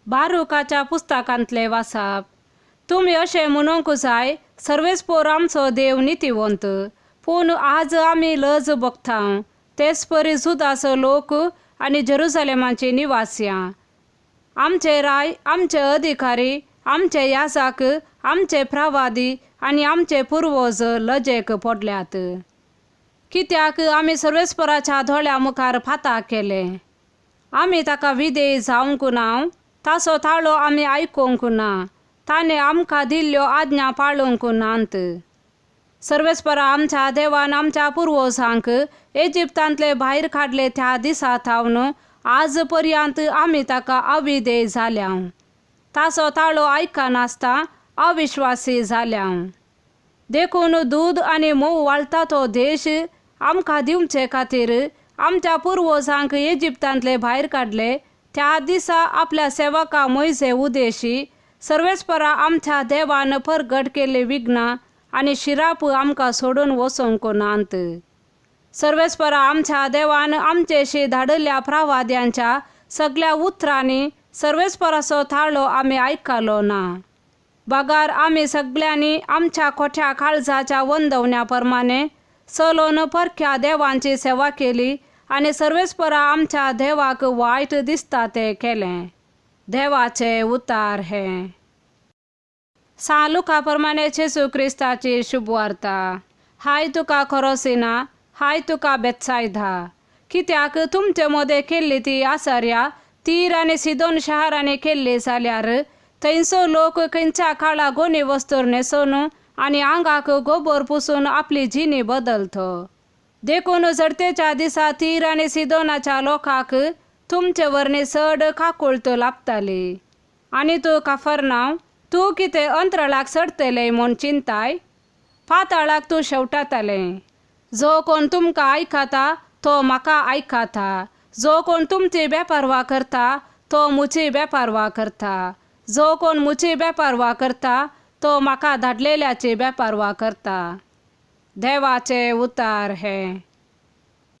बारुकाच्या पुस्तकांतले वासाप. तुमी अशें म्हणूंक जाय, सर्वेस्पोर आमचो देव नितीवंत, पूण आज आमी लज भोगता. तेच परी जुदाचो लोक आनी जेरुजलेमाचे निवासियां, आमचे राय, आमचे अधिकारी, आमचे याजाक, आमचे प्रवादी आनी आमचे पुर्वज लजेक पडल्यात. कित्याक आमी सर्वेस्पराच्या दोळ्या मुखार फाता केले. आमी ताका विधेय जावंक ना, ताचो ताळो आमी आयकूंक ना, ताणें आमकां दिल्ल्यो आज्ञा पाळूंक नात. सर्वेस्परा आमच्या देवान आमच्या पुर्वजांक इजिप्तांतले भायर काडले त्या दिसा थावन आज पर्यंत आमी ताका अविधेय जाल्या, ताचो ताळो आयकनासता अविश्वासी जाल्या. देखून दूद आनी म्होंव वाळटा तो देश आमकां दिवचे खातीर आमच्या पुर्वजांक इजिप्तांतले भायर काडले त्या दिसा आपल्या सेवका मोयजे उदेशी सर्वेस्परा आमच्या देवान परगट केल्ली विघ्नां आनी शिराप आमकां सोडून वचूंक नात. सर्वेस्परा आमच्या देवान आमचेशी धाडिल्ल्या प्रवाद्यांच्या सगल्या उतरांनी सर्वेस्पराचो ताळो आमी आयकलो ना. बगार आमी सगल्यांनी आमच्या खोट्या काळजाच्या वंदवण्या प्रमाणे चलोवन परक्या देवांची सेवा केली आनी सर्वेस्परा आमच्या देवाक वायट दिसता तें केलें. देवाचे उतार हे. सालुका प्रमाणे जेजू क्रिस्ताची शुभवार्ता. हाय तुका खरोसिना, हाय तुका बेत्सायदा, कित्याक तुमचे मदें केल्ली ती आसार्या तीर आनी सिदोन शहरांनी केल्ली जाल्यार थंयचो लोक खंयच्या काळा गोनी वस्तूर न्हेसोवन आनी आंगाक गोबोर पुसून आपली जिणी बदलतो. देखून झडतेच्या दिसा तीर आनी सिदोनाच्या लोकांक तुमचे वरणी चड काकुळट लाभताली. आनी तूं काफरनांव, तूं कितें अंतराळाक चडटलें म्हूण चिंताय? पाताळाक तूं शेवटातालें. जो कोण तुमकां आयकता तो म्हाका आयकता, जो कोण तुमची बेपारवा करता तो म्हजी बेपारवा करता, जो कोण म्हजी बेपारवा करता तो म्हाका धाडलेल्याची बेपारवा करता. देवाचे उतार हे.